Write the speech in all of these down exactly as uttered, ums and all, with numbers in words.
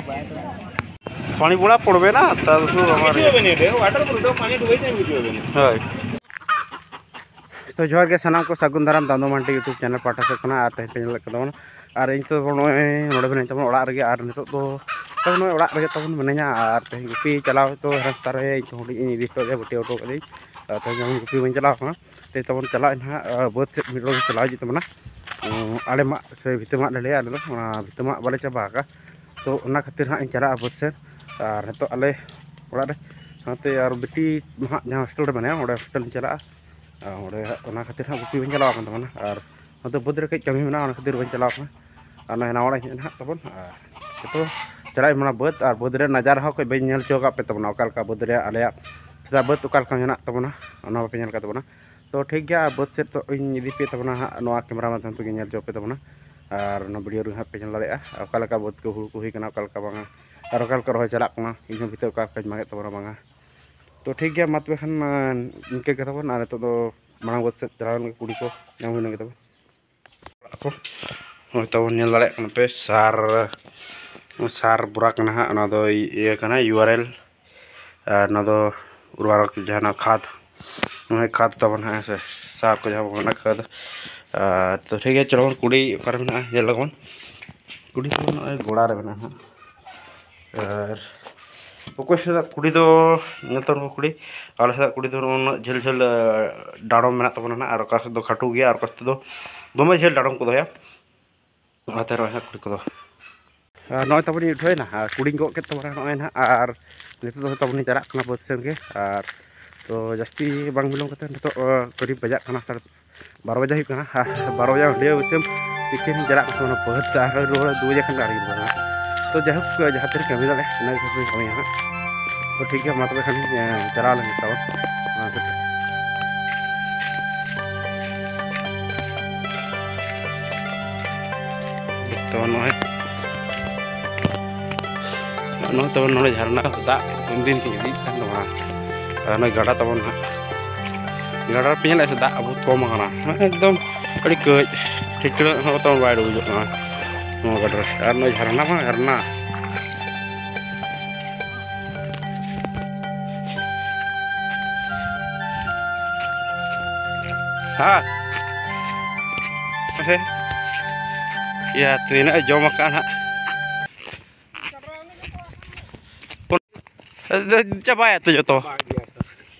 पानी बड़ा पड़बे ना, तब तो हमारे। কিছু হবে না, এটা ওয়াটার প্রুফ, এটা পানি ঢুকে যায়, কিছু হবে না। হয়। তো ᱡᱚᱦᱟᱨ ᱜᱮ ᱥᱟᱱᱟᱢ ᱠᱚ, ᱥᱟᱹᱜᱩᱱ ᱫᱟᱨᱟᱢ ᱫᱟᱢᱫᱚ ᱢᱟᱱᱰᱤ YouTube ᱪᱮᱱᱮᱞ ᱯᱟᱦᱴᱟ ᱥᱮᱫ ᱠᱷᱚᱱᱟᱜ᱾ ᱟᱨ ᱛᱮᱦᱮᱧ ᱯᱮ ᱧᱮᱞᱮᱫ ᱠᱟᱱ ᱛᱟᱵᱚᱱᱟ, ᱟᱨ ᱤᱧ ᱛᱚ ᱱᱚᱜᱼᱚᱭ ᱱᱚᱰᱮ ᱢᱮᱱᱟᱹᱧ ᱛᱟᱵᱚᱱ ᱚᱲᱟᱜ ᱨᱮᱜᱮ, ᱟᱨ ᱱᱤᱛᱚᱜ ᱫᱚ ᱛᱚ ᱱᱚᱜᱼᱚᱭ ᱚᱲᱟᱜ ᱨᱮᱜᱮ ᱛᱟᱵᱚᱱ ᱢᱤᱱᱟᱹᱧᱟ᱾ ᱟᱨ ᱛᱮᱦᱮᱧ ᱜᱩᱯᱤ ᱪᱟᱞᱟᱣ ᱛᱚ ᱨᱟᱥᱛᱟ ᱨᱮ ᱤᱧ ᱦᱩᱰᱤᱧ ᱤᱧ ᱤᱫᱤ ᱦᱚᱴᱚ ᱠᱟᱫᱮᱭᱟ, ᱵᱟᱹᱴᱤ ᱦᱚᱴᱚ ᱠᱟᱹᱫᱟᱹᱧ᱾ ᱟᱨ ᱛᱮᱦᱮᱧ ᱡᱮᱢᱚᱱ ᱜᱩᱯᱤ ᱵᱟᱹᱧ ᱪᱟᱞᱟᱣ ᱠᱟᱱᱟ, ᱛᱮᱦᱮᱧ ᱛᱟᱵᱚᱱ ᱪᱟᱞᱟᱜ ᱟᱹᱧ ᱦᱟᱸᱜ, ᱟᱨ ᱵᱟᱹᱫᱽ ᱥᱮᱫ ᱢᱤᱫ ᱦᱚᱲ ᱪᱟᱞᱟᱣ ᱦᱤᱡᱩᱜ ᱛᱟᱵᱚᱱᱟ᱾ ᱩᱸ, ᱟᱲᱮ ᱢᱟᱜ ᱥᱮ ᱵᱷᱤᱛᱟᱹ ᱢᱟᱜ ᱞᱮ ᱞᱟᱹᱭᱟ, ᱟᱞᱮ ᱫᱚ ᱚᱱᱟ ᱵᱷᱤᱛᱟᱹ ᱢᱟᱜ ᱵᱟᱞᱮ ᱪᱟᱵᱟ ᱟᱠᱟᱫ᱾ ᱛᱚ ᱚᱱᱟ ᱠᱷᱟᱹᱛᱤᱨ ᱦᱟᱸᱜ ᱤᱧ ᱪᱟᱞᱟᱜᱼᱟ ᱵᱟᱹᱫᱽ ᱥᱮᱫ᱾ ᱟᱨ ᱱᱤᱛᱚᱜ ᱟᱞᱮ ᱚᱲᱟᱜ ᱨᱮ ᱥᱟᱶᱛᱮ ᱟᱨ ᱵᱤᱴᱤ ᱦᱟᱸᱜ ᱡᱟᱦᱟᱸ ᱦᱳᱥᱴᱮᱞ ᱨᱮ ᱢᱮᱱᱟᱭᱟ, ᱚᱸᱰᱮ ᱦᱳᱥᱴᱮᱞ ᱤᱧ ᱪᱟᱞᱟᱜᱼᱟ᱾ ᱟᱨ ᱚᱸᱰᱮ ᱦᱟᱸᱜ ᱚᱱᱟ ᱠᱷᱟᱹᱛᱤᱨ ᱦᱟᱸᱜ ᱜᱩᱯᱤ ᱵᱟᱹᱧ ᱪᱟᱞᱟᱣ ᱟᱠᱟᱱ ᱛᱟᱵᱚᱱᱟ᱾ ᱟᱨ ᱱᱚᱛᱮ ᱵᱟᱹᱫᱽ ᱨᱮ ᱠᱟᱹᱡ ᱠᱟᱹᱢᱤ ᱢᱮᱱᱟᱜᱼᱟ, ᱚᱱᱟ ᱠᱷᱟᱹᱛᱤᱨ ᱵᱟᱹᱧ ᱪᱟᱞᱟᱣ ᱟᱠᱟᱱᱟ᱾ ᱟᱨ ᱱᱚᱜᱼᱚᱭ ᱱᱟᱣᱟ ᱚᱲᱟᱜ ᱤᱧ ᱦᱮᱡ ᱮᱱᱟ ᱦᱟᱸᱜ ᱛᱟᱵᱚᱱ᱾ ᱟᱨ ᱱᱤᱛᱚᱜ ᱪᱟᱞᱟᱜ ᱤᱧ ᱢᱮᱱᱟ ᱵᱟᱹᱫᱽ, ᱟᱨ ᱵᱟᱹᱫᱽ ᱨᱮᱭᱟᱜ ᱱᱟᱡᱟᱨ ᱦᱚᱸ ᱠᱟᱹᱡ ᱵᱟᱹᱧ ᱧᱮᱞ ᱦᱚᱪᱚ ᱟᱠᱟᱫ ᱯᱮ ᱛᱟᱵᱚᱱᱟ, ᱚᱠᱟ ᱞᱮᱠᱟ ᱵᱟᱹᱫᱽ ᱨᱮᱭᱟᱜ ᱟᱞᱮᱭᱟᱜ ᱥᱮᱛᱟᱜ ᱵᱟᱹᱫᱽ ᱚᱠᱟ ᱞᱮᱠᱟ ᱢᱮᱱᱟᱜ ᱛᱟᱵᱚᱱᱟ, ᱚᱱᱟ ᱵᱟᱯᱮ ᱧᱮᱞ ᱟᱠᱟᱫ ᱛᱟᱵᱚᱱᱟ᱾ ᱛᱚ ᱴᱷᱤᱠ ᱜᱮᱭᱟ, ᱵᱟᱹᱫᱽ ᱥᱮᱫ ᱛᱚ ᱤᱧ ᱤᱫᱤ ᱯᱮ ᱛᱟᱵᱚᱱᱟ ᱦᱟᱸᱜ, ᱱᱚᱣᱟ ᱠᱮᱢᱮᱨᱟ ᱢᱟᱫᱽᱫᱷᱚᱢ ᱛᱮᱜᱮ ᱧᱮᱞ ᱦᱚᱪᱚ ᱯᱮ ᱛᱟᱵᱚᱱᱟ᱾ ᱟᱨ ᱚᱱᱟ ᱵᱷᱤᱰᱤᱭᱳ ᱨᱮ ᱦᱟᱸᱜ ᱯᱮ ᱧᱮᱞ ᱫᱟᱲᱮᱭᱟᱜᱼᱟ, ᱚᱠᱟ ᱞᱮᱠᱟ ᱵᱟᱹᱫᱽ ᱠᱚ ᱦᱩᱲᱩ ᱠᱚ ᱦᱩᱭ ᱠᱟᱱᱟ, ᱚᱠᱟ ᱞᱮᱠᱟ ᱵᱟᱝᱟ, ᱟᱨ ᱚᱠᱟ ᱞᱮᱠᱟ ᱨᱚᱦᱚᱭ ᱪᱟᱞᱟᱜ ᱠᱟᱱᱟ, ᱤᱧ ᱦᱚᱸ ᱵᱷᱤᱛᱟᱹ ᱚᱠᱟ ᱞᱮᱠᱟᱧ ᱢᱟᱜᱮᱫ ᱛᱟᱵᱚᱱᱟ ᱵᱟᱝᱟ᱾ ᱛᱚ ᱴᱷᱤᱠ ᱜᱮᱭᱟ, ᱢᱟ ᱛᱚᱵᱮ ᱠᱷᱟᱱ, ᱟᱸ, ᱤᱱᱠᱟᱹ ᱜᱮ ᱛᱟᱵᱚᱱ᱾ ᱟᱨ ᱱᱤᱛᱚᱜ ᱫᱚ ᱢᱟᱲᱟᱝ ᱵᱟᱹᱫᱽ ᱥᱮᱫ ᱪᱟᱞᱟᱣ ᱞᱮᱱ ᱜᱮ, ᱠᱩᱲᱤ ᱠᱚ ᱧᱟᱢ ᱦᱩᱭ ᱞᱮᱱ ᱜᱮ ᱛᱟᱵᱚᱱ᱾ ᱚᱲᱟᱜ ᱠᱚ ᱱᱚᱜᱼᱚᱭ ᱛᱟᱵᱚᱱ ᱧᱮᱞ ᱫᱟᱲᱮᱭᱟᱜ ᱠᱟᱱᱟ ᱯᱮ, ᱥᱟᱨ, ᱥᱟᱨ ᱵᱚᱨᱟ ᱠᱟᱱᱟ ᱦᱟᱸᱜ, ᱚᱱᱟ ᱫᱚ ᱤᱭᱟᱹ ᱠᱟᱱᱟ, ᱤᱭᱩ ᱟᱨ ᱮᱞ᱾ ᱟᱨ ᱱᱚᱣᱟ ᱫᱚ ᱩᱨᱵᱟᱨᱚᱠ, ᱡᱟᱦᱟᱸ ᱱᱚᱣᱟ ᱠᱷᱟᱫᱽ, ᱱᱚᱜᱼᱚᱭ ᱠᱷᱟᱫᱽ ᱛᱟᱵᱚᱱ ᱦᱟᱸᱜ, ᱦᱮᱸ ᱥᱮ, ᱥᱟᱨ ᱠᱚ ᱡᱟᱦᱟᱸ ᱵᱚᱱ ᱢᱮᱱᱟ ᱠᱷᱟᱫᱽ᱾ ᱟᱨ ᱛᱚ ᱴᱷᱤᱠ ᱜᱮᱭᱟ, ᱪᱚᱞᱚ ᱵᱚᱱ ᱠᱩᱰᱤ ᱚᱠᱟᱨᱮ ᱢᱮᱱᱟᱜᱼᱟ ᱧᱮᱞ ᱞᱮᱜᱮ ᱵᱚᱱ᱾ ᱠᱩᱰᱤ ᱛᱟᱵᱚᱱ ᱱᱚᱜᱼᱚᱭ ᱜᱚᱲᱟ ᱨᱮ ᱢᱮᱱᱟᱜᱼᱟ ᱦᱟᱸᱜ᱾ ᱟᱨ ᱚᱠᱚᱭ ᱥᱮᱫᱟᱜ ᱠᱩᱰᱤ ᱫᱚ ᱧᱮᱞ ᱛᱟᱵᱚᱱ ᱠᱩᱰᱤ, ᱟᱞᱮ ᱥᱮᱫᱟᱜ ᱠᱩᱰᱤ ᱫᱚ ᱱᱚᱜᱼᱚ ᱩᱱᱟᱹᱜ ᱡᱷᱟᱹᱞ ᱡᱷᱟᱹᱞ, ᱟᱸ, ᱰᱟᱲᱚᱢ ᱢᱮᱱᱟᱜ ᱛᱟᱵᱚᱱᱟ ᱱᱟᱜ, ᱟᱨ ᱚᱠᱟ ᱥᱮᱫ ᱫᱚ ᱠᱷᱟᱴᱚ ᱜᱮᱭᱟ, ᱟᱨ ᱚᱠᱟ ᱥᱮᱫ ᱫᱚ ᱫᱚᱢᱮ ᱡᱷᱟᱹᱞ ᱰᱟᱲᱚᱢ ᱠᱚ ᱫᱚᱦᱚᱭᱟ᱾ ᱚᱱᱟᱛᱮ ᱨᱚᱦᱚᱭ ᱦᱟᱸᱜ ᱠᱩᱰᱤ ᱠᱚᱫᱚ᱾ ᱟᱨ ᱱᱚᱜᱼᱚᱭ ᱛᱟᱵᱚᱱᱤᱧ ᱩᱴᱷᱟᱹᱣᱮᱱᱟ ᱟᱨ ᱠᱩᱰᱤᱧ ᱜᱚᱜ ᱠᱮᱫ ᱛᱟᱵᱚᱱᱟ ᱱᱚᱜᱼᱚᱭ ᱱᱟᱦᱟᱜ, ᱟᱨ ᱱᱤᱛᱚᱜ ᱫᱚ ᱛᱟᱵᱚᱱᱤᱧ ᱪᱟᱞᱟᱜ ᱠᱟᱱᱟ ᱵᱟᱹᱫᱽ ᱥᱮᱱ ᱜᱮ᱾ ᱟᱨ ᱛᱚ ᱡᱟᱹᱥᱛᱤ ᱵᱟᱝ ᱵᱤᱞᱚᱢ ᱠᱟᱛᱮ ᱱᱤᱛᱚᱜ, ᱟᱸ, ᱠᱟᱹᱨᱤᱵ ᱵᱟᱡᱟᱜ ᱠᱟᱱᱟ ᱥᱟᱲᱮ ᱵᱟᱨᱚ ᱵᱟᱡᱟ ᱦᱩᱭᱩᱜ ᱠᱟᱱᱟ᱾ ᱟᱨ ᱵᱟᱨᱚ ᱵᱟᱡᱟ ᱦᱟᱹᱵᱤᱡ ᱵᱟᱹᱥᱭᱟᱹᱢ ᱛᱤᱠᱤᱱ ᱪᱟᱞᱟᱜ ᱠᱟᱱᱟ ᱚᱱᱟ ᱵᱟᱹᱫᱽ ᱛᱮ, ᱟᱨᱦᱚᱸ ᱨᱩᱣᱟᱹᱲ ᱫᱩ ᱵᱟᱡᱮ ᱠᱷᱟᱱ ᱜᱮ ᱟᱨᱦᱚᱸ ᱦᱤᱡᱩᱜ ᱠᱟᱱᱟ᱾ ᱛᱚ ᱡᱟᱭᱦᱳᱠ, ᱡᱟᱦᱟᱸ ᱛᱤᱱᱟᱹᱜ ᱠᱟᱹᱢᱤ ᱫᱟᱲᱮᱭᱟᱜᱼᱟ ᱤᱱᱟᱹ ᱜᱮ ᱠᱟᱹᱢᱤᱭᱟ ᱦᱟᱸᱜ᱾ ᱛᱚ ᱴᱷᱤᱠ ᱜᱮᱭᱟ, ᱢᱟ ᱛᱚᱵᱮ ᱠᱷᱟᱱ, ᱮᱸ, ᱪᱟᱞᱟᱣ ᱞᱮᱱ ᱜᱮ ᱛᱟᱵᱚᱱ᱾ ᱢᱟ ᱛᱚᱵᱮ᱾ ᱛᱚ ᱱᱚᱜᱼᱚᱭ ᱱᱚᱜᱼᱚᱭ ᱛᱟᱵᱚᱱ ᱱᱚᱰᱮ ᱡᱷᱟᱨᱱᱟ ᱫᱟᱜ ᱩᱱᱫᱤᱱ ᱠᱚ ᱤᱫᱤᱭᱮᱫ ᱠᱟᱱ ᱛᱟᱵᱚᱱᱟ᱾ ᱟᱨ ᱱᱚᱜᱼᱚᱭ ᱜᱟᱰᱟ ᱛᱟᱵᱚᱱ ᱦᱟᱸᱜ, ᱜᱟᱰᱟ ᱨᱮ ᱯᱮ ᱧᱮᱞᱮᱫ ᱥᱮ ᱫᱟᱜ ᱵᱚᱦᱩᱛ ᱠᱚᱢ ᱟᱠᱟᱱᱟ, ᱦᱮᱸ, ᱮᱠᱫᱚᱢ ᱟᱹᱰᱤ ᱠᱟᱹᱡ ᱴᱷᱤᱠ ᱴᱷᱟᱠ ᱦᱚᱸ ᱛᱟᱵᱚᱱ ᱵᱟᱭ ᱰᱩᱵᱩᱡᱚᱜ ᱠᱟᱱᱟ ᱱᱚᱣᱟ ᱜᱟᱰᱟ ᱨᱮ᱾ ᱟᱨ ᱱᱚᱜᱼᱚᱭ ᱡᱷᱟᱨᱱᱟ ᱢᱟ ᱡᱷᱟᱨᱱᱟ, ᱦᱮᱸ᱾ ᱭᱟ, ᱛᱤᱱᱟᱹᱜ ᱮ ᱡᱚᱢ ᱟᱠᱟᱫ ᱱᱟᱦᱟᱜ᱾ ᱪᱟᱵᱟᱭᱟ ᱛᱚ ᱡᱚᱛᱚ᱾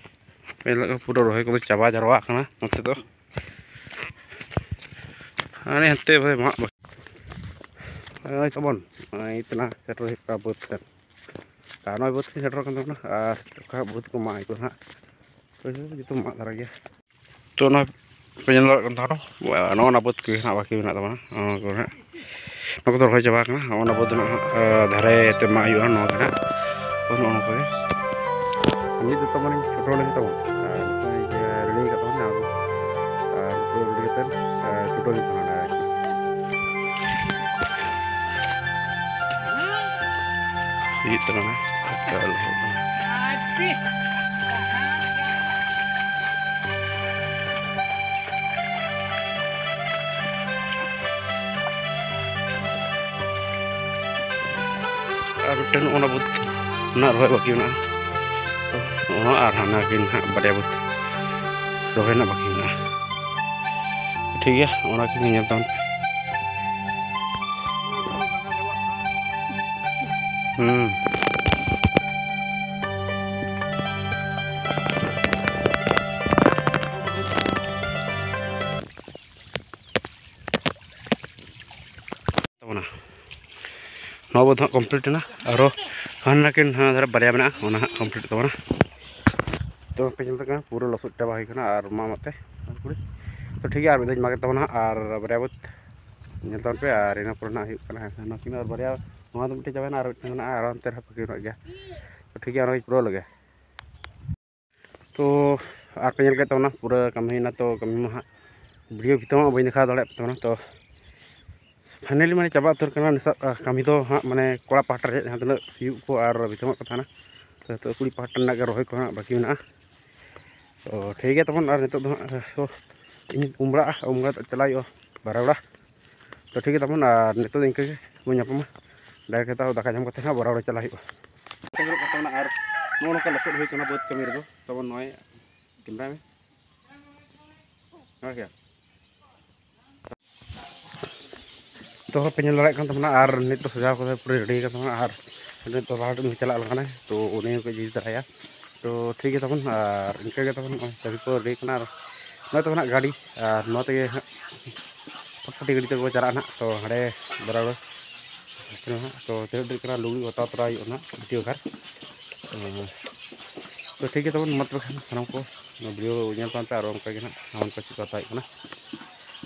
ᱯᱩᱨᱟᱹ ᱨᱚᱦᱚᱭ ᱠᱚᱫᱚ ᱪᱟᱵᱟ ᱡᱟᱨᱣᱟ ᱟᱠᱟᱱᱟ ᱱᱚᱛᱮ ᱫᱚ᱾ ᱦᱟᱱᱮ ᱦᱟᱱᱛᱮ ᱵᱷᱟᱭ ᱢᱟᱜ ᱵᱟᱠ-, ᱱᱚᱜᱼᱚᱭ ᱛᱟᱵᱚᱱ, ᱱᱚᱜᱼᱚᱭ ᱛᱮᱱᱟ ᱥᱮᱴᱮᱨ ᱦᱩᱭᱩᱜ ᱠᱟᱱᱟ ᱵᱟᱹᱫᱽ ᱥᱮᱫ᱾ ᱟᱨ ᱱᱚᱜᱼᱚᱭ ᱵᱟᱹᱫᱽ ᱥᱮᱫ ᱥᱮᱴᱮᱨ ᱠᱟᱱ ᱛᱟᱵᱚᱱᱟ, ᱟᱨ ᱚᱠᱟ ᱵᱟᱹᱫᱽ ᱠᱚ ᱢᱟᱜ ᱟᱠᱚ ᱱᱟᱦᱟᱜ, ᱦᱳᱭ, ᱦᱳᱭ, ᱡᱚᱛᱚ ᱢᱟᱜ ᱫᱷᱟᱨᱟ ᱜᱮᱭᱟ᱾ ᱛᱚ, ᱱᱚᱣᱟ ᱯᱮ ᱧᱮᱞ ᱫᱟᱲᱮᱭᱟᱜ ᱠᱟᱱ ᱛᱟᱵᱚᱱᱟ, ᱱᱚᱜᱼᱚ ᱱᱚᱣᱟ ᱵᱟᱹᱫᱽ ᱠᱚᱜᱮ ᱱᱟᱦᱟᱜ ᱵᱟᱹᱠᱤ ᱢᱮᱱᱟᱜ ᱛᱟᱵᱚᱱᱟ, ᱱᱚᱣᱟ ᱠᱚ ᱱᱟᱦᱟᱜ᱾ ᱱᱚᱣᱟ ᱠᱚᱫᱚ ᱨᱚᱦᱚᱭ ᱪᱟᱵᱟ ᱟᱠᱟᱱᱟ᱾ ᱱᱚᱜᱼᱚ ᱱᱟ ᱵᱟᱹᱫᱽ ᱫᱚ ᱱᱟᱦᱟᱜ, ᱟᱸ, ᱫᱷᱟᱨᱮ ᱛᱮ ᱢᱟᱜ ᱦᱩᱭᱩᱜᱼᱟ ᱱᱚᱣᱟ ᱜᱮ ᱱᱟᱦᱟᱜ᱾ ᱛᱚ, ᱱᱚᱜᱼᱚ ᱱᱚᱝᱠᱟ ᱜᱮ᱾ ᱢᱤᱫ ᱫᱚ ᱛᱟᱵᱚᱱ ᱪᱷᱳᱴᱳ ᱞᱟᱹᱜᱤᱫ ᱛᱟᱵᱚᱱ᱾ ᱟᱨ ᱱᱚᱜᱼᱚᱭ ᱡᱮ ᱨᱮᱰᱤ ᱠᱟᱜ ᱛᱟᱵᱚᱱ ᱡᱟᱦᱟᱸ ᱫᱚ, ᱟᱨ ᱱᱚᱜᱼᱚᱭ ᱨᱮᱰᱤ ᱠᱟᱛᱮ, ᱟᱨ ᱪᱷᱳᱴᱳ ᱦᱩᱭᱩᱜ ᱠᱟᱱᱟ ᱱᱚᱰᱮ ᱟᱨᱠᱤ᱾ ᱦᱩᱭᱩᱜ ᱛᱟᱵᱚᱱᱟ᱾ ᱟᱨ ᱢᱤᱫᱴᱮᱱ ᱚᱱᱟ ᱵᱟᱹᱫᱽ ᱨᱮᱱᱟᱜ ᱨᱚᱦᱚᱭ ᱵᱟᱹᱠᱤ ᱢᱮᱱᱟᱜᱼᱟ᱾ ᱛᱚ, ᱚᱱᱟ ᱟᱨ ᱦᱟᱱᱟ ᱠᱤᱱ ᱦᱟᱸᱜ ᱵᱟᱨᱭᱟ ᱵᱟᱹᱫᱽ ᱨᱚᱦᱚᱭ ᱨᱮᱱᱟᱜ ᱵᱟᱹᱠᱤ ᱢᱮᱱᱟᱜᱼᱟ᱾ ᱴᱷᱤᱠ ᱜᱮᱭᱟ, ᱚᱱᱟ ᱠᱤᱱ ᱧᱮᱞ ᱛᱟᱵᱚᱱ ᱯᱮ᱾ ᱦᱩᱸ᱾ ᱛᱟᱵᱚᱱᱟ᱾ ᱱᱚᱣᱟ ᱵᱟᱹᱫᱽ ᱦᱟᱸᱜ complete ᱮᱱᱟ, ᱟᱨᱚ ᱦᱟᱱᱟ ᱠᱤᱱ ᱦᱟᱱᱟ ᱫᱷᱟᱨᱮ ᱵᱟᱨᱭᱟ ᱢᱮᱱᱟᱜᱼᱟ, ᱚᱱᱟ ᱦᱟᱸᱜ complete ᱛᱟᱵᱚᱱᱟ᱾ ᱛᱚ, ᱯᱮ ᱧᱮᱞ ᱫᱟᱲᱮᱭᱟᱜ ᱠᱟᱱᱟ, ᱯᱩᱨᱟᱹ ᱞᱚᱥᱚᱫ ᱪᱟᱵᱟ ᱦᱩᱭ ᱠᱟᱱᱟ ᱟᱨ ᱢᱟᱜ ᱢᱟᱜ ᱛᱮ᱾ ᱛᱚ, ᱴᱷᱤᱠ ᱜᱮᱭᱟ, ᱟᱨ ᱢᱤᱫ ᱫᱷᱟᱣ ᱢᱟᱜᱮᱫ ᱛᱟᱵᱚᱱᱟ ᱦᱟᱸᱜ, ᱟᱨ ᱵᱟᱨᱭᱟ ᱵᱟᱹᱫᱽ ᱧᱮᱞ ᱛᱟᱵᱚᱱ ᱯᱮ, ᱟᱨ ᱤᱱᱟᱹ ᱯᱚᱨᱮ ᱱᱟᱜ ᱦᱩᱭᱩᱜ ᱠᱟᱱᱟ᱾ ᱦᱮᱸ ᱥᱮ, ᱱᱚᱣᱟ ᱠᱤᱱ ᱟᱨ ᱵᱟᱨᱭᱟ, ᱱᱚᱣᱟ ᱫᱚ ᱢᱤᱫᱴᱮᱱ ᱪᱟᱵᱟᱭᱮᱱᱟ, ᱟᱨ ᱢᱤᱫᱴᱮᱱ ᱢᱮᱱᱟᱜᱼᱟ, ᱟᱨ ᱚᱱᱛᱮ ᱨᱮᱦᱚᱸ ᱯᱟᱹᱠᱤ ᱢᱮᱱᱟᱜ ᱜᱮᱭᱟ᱾ ᱛᱚ, ᱴᱷᱤᱠ ᱜᱮᱭᱟ, ᱚᱱᱟ ᱜᱮ ᱯᱩᱨᱟᱹᱣ ᱞᱮᱜᱮ᱾ ᱛᱚ, ᱟᱨ ᱯᱮ ᱧᱮᱞ ᱠᱮᱫ ᱛᱟᱵᱚᱱᱟ, ᱯᱩᱨᱟᱹ ᱠᱟᱹᱢᱤ ᱦᱩᱭᱱᱟ᱾ ᱛᱚ, ᱠᱟᱹᱢᱤ ᱢᱟ ᱦᱟᱸᱜ video ᱵᱷᱤᱛᱟᱹ ᱢᱟ ᱵᱟᱹᱧ ᱫᱮᱠᱷᱟᱣ ᱫᱟᱲᱮᱭᱟᱜ ᱛᱟᱵᱚᱱᱟ᱾ ᱛᱚ, finally ᱢᱟᱱᱮ ᱪᱟᱵᱟ ᱩᱛᱟᱹᱨ ᱠᱟᱱᱟ ᱱᱤᱥᱟᱜ, ᱟᱸ, ᱠᱟᱹᱢᱤ ᱫᱚ ᱦᱟᱸᱜ, ᱢᱟᱱᱮ ᱠᱚᱲᱟ ᱯᱟᱦᱴᱟ ᱨᱮ ᱡᱟᱦᱟᱸ ᱛᱤᱱᱟᱹᱜ ᱥᱤᱭᱳᱜ ᱠᱚ ᱟᱨ ᱵᱷᱤᱛᱟᱹ ᱢᱟᱜ ᱠᱚ ᱛᱟᱦᱮᱱᱟ, ᱛᱚ, ᱱᱤᱛᱚᱜ ᱠᱩᱲᱤ ᱯᱟᱦᱴᱟ ᱨᱮᱱᱟᱜ ᱜᱮ ᱨᱚᱦᱚᱭ ᱠᱚ ᱦᱟᱸᱜ ᱵᱟᱹᱠᱤ ᱢᱮᱱᱟᱜᱼᱟ᱾ ᱛᱚ, ᱴᱷᱤᱠ ᱜᱮᱭᱟ ᱛᱟᱵᱚᱱ, ᱟᱨ ᱱᱤᱛᱚᱜ ᱫᱚ ᱦᱟᱸᱜ, ᱛᱚ, ᱤᱧ ᱩᱢ ᱵᱟᱲᱟᱜᱼᱟ, ᱩᱢ ᱠᱟᱛᱮ ᱪᱟᱞᱟᱜ ᱦᱩᱭᱩᱜᱼᱟ ᱵᱟᱨᱟ ᱵᱟᱲᱟ᱾ ᱛᱚ, ᱴᱷᱤᱠ ᱜᱮᱭᱟ ᱛᱟᱵᱚᱱ, ᱟᱨ ᱱᱤᱛᱚᱜ ᱫᱚ ᱤᱱᱠᱟᱹ ᱜᱮ ᱵᱚᱱ ᱧᱟᱯᱟᱢᱟ᱾ Direct ᱛᱟᱣ ᱫᱟᱠᱟ ᱡᱚᱢ ᱠᱟᱛᱮ ᱦᱟᱸᱜ ᱵᱟᱨᱟ ᱵᱟᱲᱟ ᱪᱟᱞᱟᱜ ᱦᱩᱭᱩᱜᱼᱟ᱾ ᱟᱨ ᱱᱚᱜᱼᱚ ᱱᱚᱝᱠᱟ ᱞᱚᱥᱚᱫ ᱦᱩᱭ ᱠᱟᱱᱟ ᱵᱟᱹᱫᱽ ᱠᱟᱹᱢᱤ ᱨᱮᱫᱚ᱾ ᱛᱟᱵᱚᱱ ᱱᱚᱜᱼᱚᱭ camera ᱢᱮ᱾ ᱛᱚ ᱯᱮ ᱧᱮᱞ ᱫᱟᱲᱮᱭᱟᱜ ᱠᱟᱱ ᱛᱟᱵᱚᱱᱟ, ᱟᱨ ᱱᱤᱛ ᱫᱚ ᱥᱟᱡᱟᱣ ᱠᱟᱛᱮ ᱯᱩᱨᱟᱹ ᱨᱮᱰᱤ ᱠᱟᱱ ᱛᱟᱵᱚᱱᱟ, ᱟᱨ ᱱᱤᱛ ᱫᱚ ᱞᱟᱦᱟ ᱨᱮ ᱪᱟᱞᱟᱜ ᱠᱟᱱᱟᱭ, ᱛᱚ ᱩᱱᱤ ᱦᱚᱸᱠᱚ ᱤᱫᱤ ᱛᱟᱨᱟᱭᱟ᱾ ᱛᱚ ᱴᱷᱤᱠ ᱜᱮᱭᱟ ᱛᱟᱵᱚᱱ, ᱟᱨ ᱤᱱᱠᱟᱹ ᱜᱮ ᱛᱟᱵᱚᱱ ᱱᱚᱜᱼᱚᱭ ᱪᱟᱹᱵᱤ ᱠᱚ ᱨᱮᱰᱤ ᱠᱟᱱᱟ, ᱟᱨ ᱱᱚᱜᱼᱚᱭ ᱛᱟᱵᱚᱱ ᱦᱟᱸᱜ ᱜᱟᱹᱰᱤ, ᱟᱨ ᱱᱚᱣᱟ ᱛᱮᱜᱮ ᱦᱟᱸᱜ ᱯᱷᱚᱴᱯᱷᱚᱴᱤ ᱜᱟᱹᱰᱤ ᱛᱮᱠᱚ ᱪᱟᱞᱟᱜᱼᱟ ᱱᱟᱦᱟᱜ᱾ ᱛᱚ ᱦᱟᱸᱰᱮ ᱵᱟᱨᱟᱵᱟᱨ ᱛᱚ ᱛᱤᱱᱟᱹᱜ ᱰᱷᱮᱨ ᱠᱟᱱᱟ ᱞᱩᱜᱽᱲᱤ ᱦᱟᱛᱟᱣ ᱛᱚᱨᱟ ᱦᱩᱭᱩᱜᱼᱟ ᱱᱟᱦᱟᱜ ᱵᱷᱤᱰᱤᱭᱳ ᱜᱷᱟᱴ᱾ ᱛᱚ ᱴᱷᱤᱠ ᱜᱮᱭᱟ ᱛᱟᱵᱚᱱ, ᱢᱟ ᱛᱚᱵᱮ ᱠᱷᱟᱱ ᱥᱟᱱᱟᱢ ᱠᱚ ᱱᱚᱣᱟ ᱵᱷᱤᱰᱤᱭᱳ ᱧᱮᱞ ᱛᱟᱵᱚᱱ ᱯᱮ, ᱟᱨ ᱚᱱᱠᱟ ᱜᱮ ᱱᱟᱦᱟᱜ ᱱᱟᱣᱟ ᱠᱚ ᱪᱮᱫ ᱠᱚ ᱦᱟᱛᱟᱣ ᱦᱩᱭᱩᱜ ᱠᱟᱱᱟ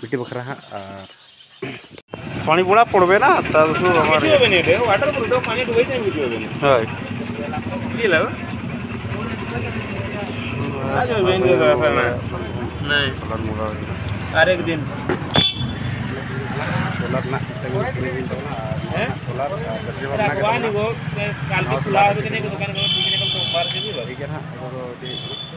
ᱵᱤᱴᱤ ᱵᱟᱠᱷᱨᱟ ᱦᱟᱸᱜ᱾ ᱟᱨ ᱯᱟᱱᱤ ᱵᱚᱲᱟ ᱯᱚᱲᱵᱮ ᱱᱟ, ᱛᱟᱨ ᱩᱥᱩ ᱦᱳᱭ᱾ ᱟᱨ ᱮᱠ ᱫᱤᱱ᱾ ᱥᱳᱞᱟᱨ ᱨᱮᱱᱟᱜ ᱢᱤᱫᱴᱟᱝ ᱠᱤᱨᱤᱧ ᱦᱩᱭᱮᱱ ᱛᱟᱵᱚᱱᱟ, ᱟᱨ ᱱᱚᱣᱟ ᱦᱮᱸ? ᱨᱮᱱᱟᱜ ᱵᱮᱴᱨᱤ ᱦᱚᱸ ᱢᱮᱱᱟᱜ ᱜᱮ ᱛᱟᱵᱚᱱᱟ᱾ ᱱᱚᱣᱟ ᱥᱳᱞᱟᱨ ᱵᱮᱴᱨᱤ ᱦᱚᱸ ᱴᱷᱤᱠ ᱜᱮᱭᱟ ᱱᱟᱦᱟᱜ, ᱟᱫᱚ ᱫᱚ ᱪᱮᱫ ᱦᱩᱭᱩᱜ ᱠᱟᱱᱟ?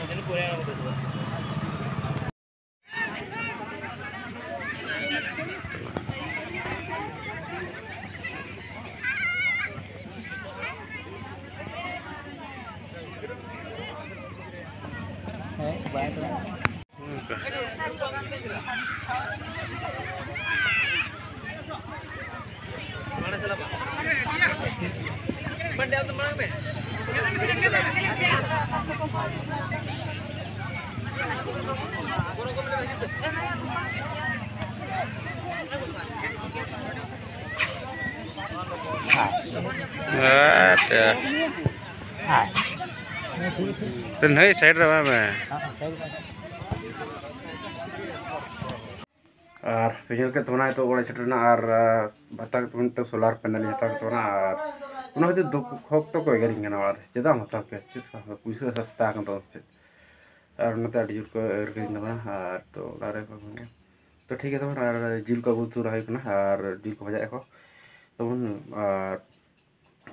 ᱟᱪᱪᱷᱟ᱾ ᱱᱟᱹᱭ ᱥᱟᱭᱤᱰ ᱨᱮ ᱮᱢᱟᱭ ᱢᱮ᱾ ᱟᱨ ᱯᱮ ᱧᱮᱞ ᱠᱮᱫ ᱛᱟᱵᱚᱱᱟ ᱱᱤᱛᱚᱜ ᱚᱲᱟᱜ ᱥᱮᱴᱮᱨ ᱮᱱᱟ, ᱟᱨ, ᱟᱨ ᱵᱷᱟᱛᱟ ᱠᱟᱛᱮ ᱢᱤᱫᱴᱮᱱ ᱥᱳᱞᱟᱨ ᱯᱮᱱᱮᱞ ᱤᱧ ᱦᱟᱛᱟᱣ ᱠᱮᱫ ᱛᱟᱵᱚᱱᱟ, ᱟᱨ ᱚᱱᱟ ᱠᱷᱟᱹᱛᱤᱨ ᱫᱩᱠ ᱦᱚᱠ ᱛᱚᱠᱚ ᱮᱜᱮᱨᱤᱧ ᱠᱟᱱᱟ, ᱟᱨ ᱪᱮᱫᱟᱜ ᱮᱢ ᱦᱟᱛᱟᱣ ᱠᱮᱫ, ᱪᱮᱫ ᱯᱩᱭᱥᱟᱹ ᱥᱟᱥᱛᱟ ᱠᱟᱱ ᱛᱟᱢᱟ ᱥᱮ ᱪᱮᱫ? ᱟᱨ ᱚᱱᱟᱛᱮ ᱟᱹᱰᱤ ᱡᱳᱨ ᱠᱚ ᱮᱜᱮᱨ ᱠᱟᱹᱫᱤᱧ ᱛᱟᱵᱚᱱᱟ᱾ ᱟᱨ ᱛᱚ ᱚᱲᱟᱜ ᱨᱮ ᱠᱚ ᱢᱮᱱᱟ, ᱛᱚ ᱴᱷᱤᱠ ᱜᱮᱭᱟ ᱛᱟᱵᱚᱱ, ᱟᱨ ᱡᱤᱞ ᱠᱚ ᱟᱹᱜᱩ ᱛᱚᱨᱟ ᱦᱩᱭ ᱠᱟᱱᱟ, ᱟᱨ ᱡᱤᱞ ᱠᱚ ᱵᱷᱟᱡᱟᱭᱮᱫ ᱠᱚ ᱛᱟᱵᱚᱱ, ᱟᱨ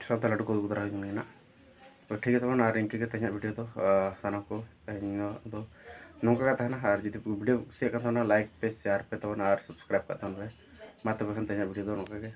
ᱥᱟᱶᱛᱮ ᱞᱟᱹᱰᱩ ᱠᱚ ᱟᱹᱜᱩ ᱛᱚᱨᱟ ᱦᱩᱭ ᱠᱟᱱᱟ᱾ ᱛᱚ ᱴᱷᱤᱠ ᱜᱮᱭᱟ ᱛᱟᱵᱚᱱ, ᱟᱨ ᱤᱱᱠᱟᱹ ᱜᱮ ᱛᱮᱦᱮᱧᱟᱜ ᱵᱷᱤᱰᱤᱭᱳ ᱫᱚ, ᱟᱨ ᱥᱟᱱᱟᱢ ᱠᱚ ᱛᱮᱦᱮᱧ ᱫᱚ ᱱᱚᱝᱠᱟ ᱜᱮ ᱛᱟᱦᱮᱱᱟ᱾ ᱟᱨ ᱡᱩᱫᱤ ᱵᱷᱤᱰᱤᱭᱳ ᱠᱩᱥᱤᱭᱟᱜ ᱠᱟᱱ ᱛᱟᱵᱚᱱᱟ, ᱞᱟᱭᱤᱠ ᱯᱮ, ᱥᱮᱭᱟᱨ ᱯᱮ ᱛᱟᱵᱚᱱ, ᱟᱨ ᱥᱟᱵᱥᱠᱨᱟᱭᱤᱵ ᱠᱟᱜ ᱛᱟᱵᱚᱱ ᱯᱮ᱾ ᱢᱟ ᱛᱚᱵᱮ ᱠᱷᱟᱱ ᱛᱮᱦᱮᱧᱟᱜ ᱵᱷᱤᱰᱤᱭᱳ ᱫᱚ ᱱᱚᱝᱠᱟ ᱜᱮ᱾